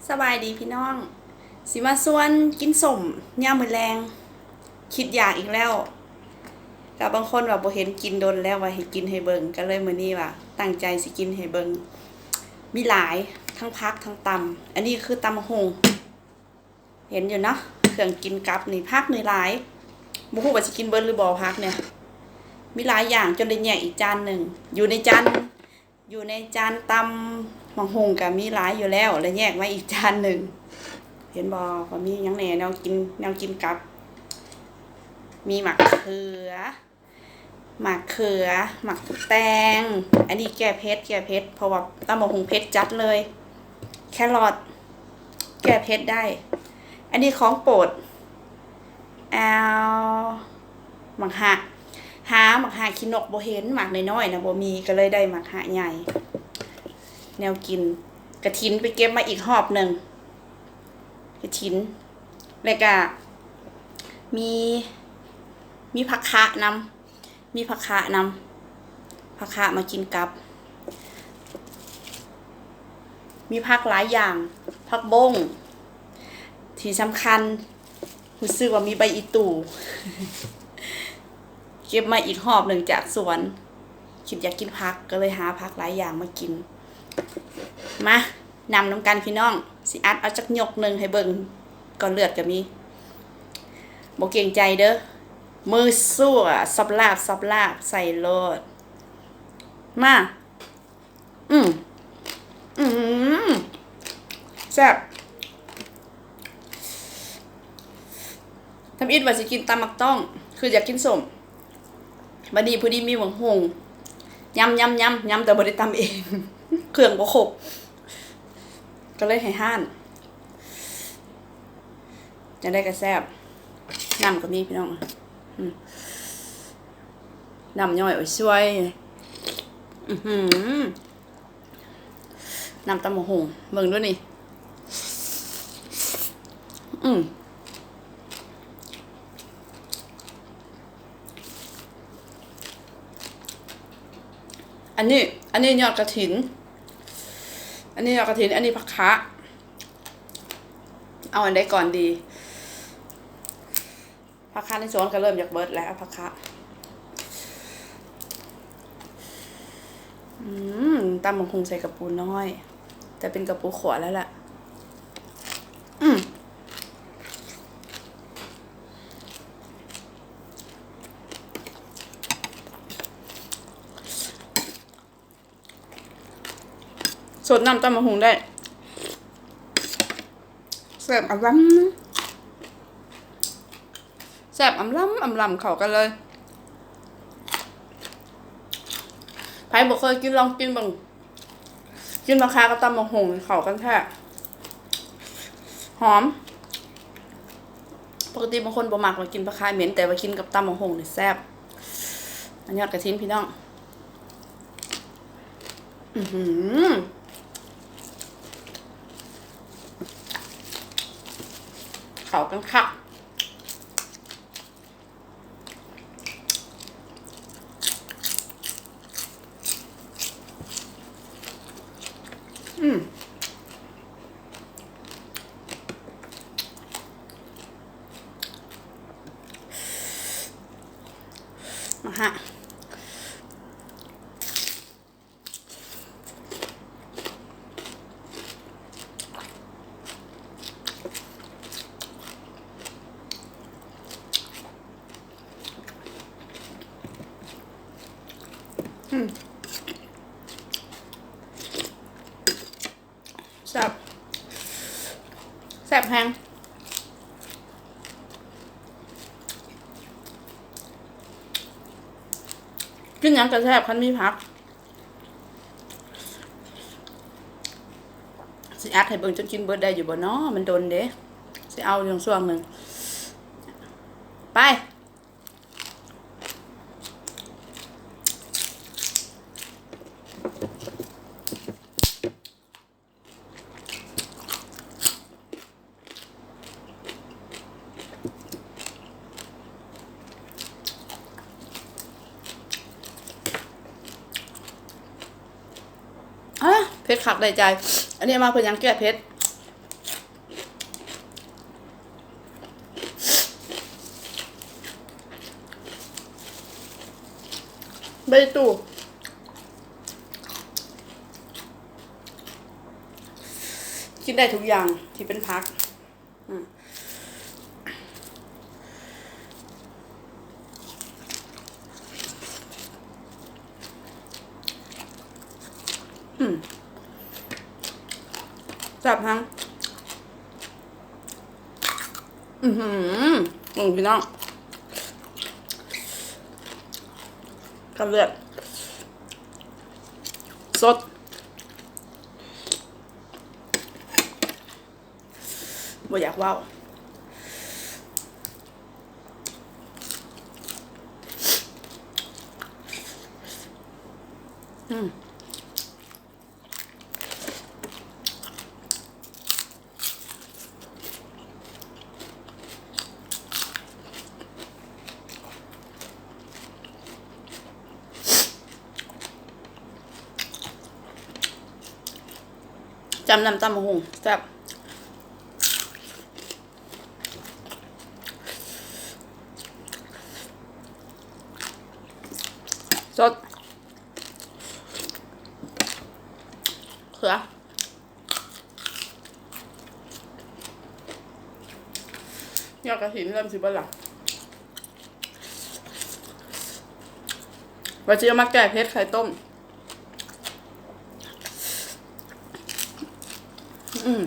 ສະບາຍດີພີ່ນ້ອງ ຊິມາຊວນກິນສົ້ມຍາມມື້ແລງ ຄິດຢາກອີກແລ້ວ ກະບາງຄົນວ່າບໍ່ເຫັນກິນດົນແລ້ວ ວ່າໃຫ້ກິນໃຫ້ເບິ່ງ ກະເລີຍມື້ນີ້ວ່າຕັ້ງໃຈຊິກິນໃຫ້ເບິ່ງ ມີຫຼາຍ ທັງຜັກທັງຕຳ ອັນນີ້ຄືຕຳບັກຫຸ່ງ ເຫັນຢູ່ເນາະ ເຄື່ອງກິນກັບນີ້ ຜັກນີ້ຫຼາຍ ບໍ່ຮູ້ວ່າຊິກິນເບິດຫຼືບໍ່ ຜັກນີ້ ມີຫຼາຍຢ່າງຈົນໄດ້ແຍກອີກຈານໜຶ່ງ ຢູ່ໃນຈານ ຢູ່ໃນຈານຕຳບັກຫຸ່ງກະມີຫຼາຍຢູ່ແລ້ວ ແລະແຍກມາອີກຈານໜຶ່ງ ເຫັນບໍ່ ວ່າມີຫຍັງແດ່ ແນວກິນ ແນວກິນກັບ ມີໝາກເຂືອ ໝາກເຂືອ ໝາກແຕງ ອັນນີ້ແກ້ເຜັດ ແກ້ເຜັດ ເພາະວ່າຕຳບັກຫຸ່ງເຜັດຈັດເລີຍ ແຄຣອດ ແກ້ເຜັດໄດ້ ອັນນີ້ຂອງໂປດ ແອວ ໝາກຮາກ ຫາໝາກຮາກຂີ້ນົກບໍ່ເຫັນ ໝາກນ້ອຍໆນະບໍ່ມີ ກະເລີຍໄດ້ໝາກຮາກໃຫຍ່ ແນວກິນ ກະຖິນໄປເກັບມາອີກຮອບໜຶ່ງ ກະຖິນ ແລ້ວກະມີ ມີຜັກຄະນຳ ມີຜັກຄະນຳ ຜັກຄະມາກິນກັບ ມີຜັກຫຼາຍຢ່າງ ຜັກບົ້ງ ທີ່ສຳຄັນ ຮູ້ສຶກວ່າມີໃບອີຕູ່ ເກັບມາອີກຮອບໜຶ່ງຈາກສວນ ຄິດຢາກກິນຜັກ ກະເລີຍຫາຜັກຫຼາຍຢ່າງມາກິນ ມາ ນຳນຳກັນພີ່ນ້ອງ ຊິອັດເອົາຈັກຍົກໜຶ່ງໃຫ້ເບິ່ງ ກ້ອນເລືອດກະມີ ບໍ່ເກງໃຈເດີ ມືຊົ່ວ ສັບລາບ ສັບລາບ ໃສ່ໂລດ ມາ ອືມ ອືມ ແຊບ ທຳອິດວ່າຊິກິນຕຳໝາກຕ້ອງ ຄືຢາກກິນສົ້ມ ບາດນີ້ພໍດີມີໝາກຫຸ່ງ ຍຳ ຍຳ ຍຳ ຍຳ ແຕ່ບໍ່ໄດ້ຕຳເອງ ເຄື່ອງບໍ່ຄົບ ກະເລີຍໃຫ້ຮ້ານ ຈັ່ງໃດກະແຊບ ນ້ຳກະມີພີ່ນ້ອງ ອືມ ນ້ຳຍ້ອຍ ໂອ້ຍ ຊ່ວຍ ອືຫື ນ້ຳຕຳບັກຫຸ່ງ ເບິ່ງດູນີ້ ອືມ ອັນນີ້ ອັນນີ້ຍອດກະຖິນ ອັນນີ້ຍອດກະຖິນ ອັນນີ້ຜັກຄະ ເອົາອັນໃດກ່ອນດີ? ຜັກຄະໃນສວນກະເລີ່ມຢາກເບິດແລ້ວ ຜັກຄະ ອືມ ຕຳບັກຫຸ່ງໃສ່ກະປູນ້ອຍ ແຕ່ເປັນກະປູຂົ້ວແລ້ວລະ ອືມ ສົດນ້ຳຕຳບັກຫຸ່ງໄດ້ ແຊບອຳລຳ ແຊບອຳລຳ ອຳລຳ ເຂົ້າກັນເລີຍ ໃຜບໍ່ເຄີຍກິນລອງກິນເບິ່ງ ກິນຜັກຄະກັບຕຳບັກຫຸ່ງເຂົ້າກັນແທ້ ຫອມ ປົກກະຕິບາງຄົນບໍ່ມັກວ່າກິນຜັກຄະເໝັນ ແຕ່ວ່າກິນກັບຕຳບັກຫຸ່ງນີ້ແຊບ ອັນຍອດກະຖິນພີ່ນ້ອງ ອືຫື ເຂົ້າກັນຄັກ ອືມ ມາຮະ ອືມ ແຊບ ແຊບແຮງ ກິນຫຍັງກະແຊບ ຄັນມີຜັກ ຊິອັດໃຫ້ເບິ່ງຈົນກິນເບິດໄດ້ຢູ່ບໍ່ນໍ ມັນດົນເດ້ ຊິເອົາຢູ່ຊ່ວງໜຶ່ງ ໄປ. ອາ ເຜັດຄັກໄດ້ໃຈ ອັນນີ້ເອົາມາເພື່ອຫຍັງ? ແກ້ເຜັດ. ໃບຕູ້ ກິນໄດ້ທຸກຢ່າງທີ່ເປັນຜັກ. ອືມ ອືມ ແຊບແຮງ. ອືຫື ເບິ່ງພີ່ນ້ອງ ກັນເລືອດ ສົດ ບໍ່ຢາກເວົ້າ. ອືມ ຈ້ຳນ້ຳຕຳບັກຫຸ່ງ ແຊບ ສົດ ເຂືອ ຍອດກະຖິນເລີ່ມຊິເບິດລະ ວ່າຊິເອົາມາແກ້ເຜັດໄຂ່ຕົ້ມ. ອືມ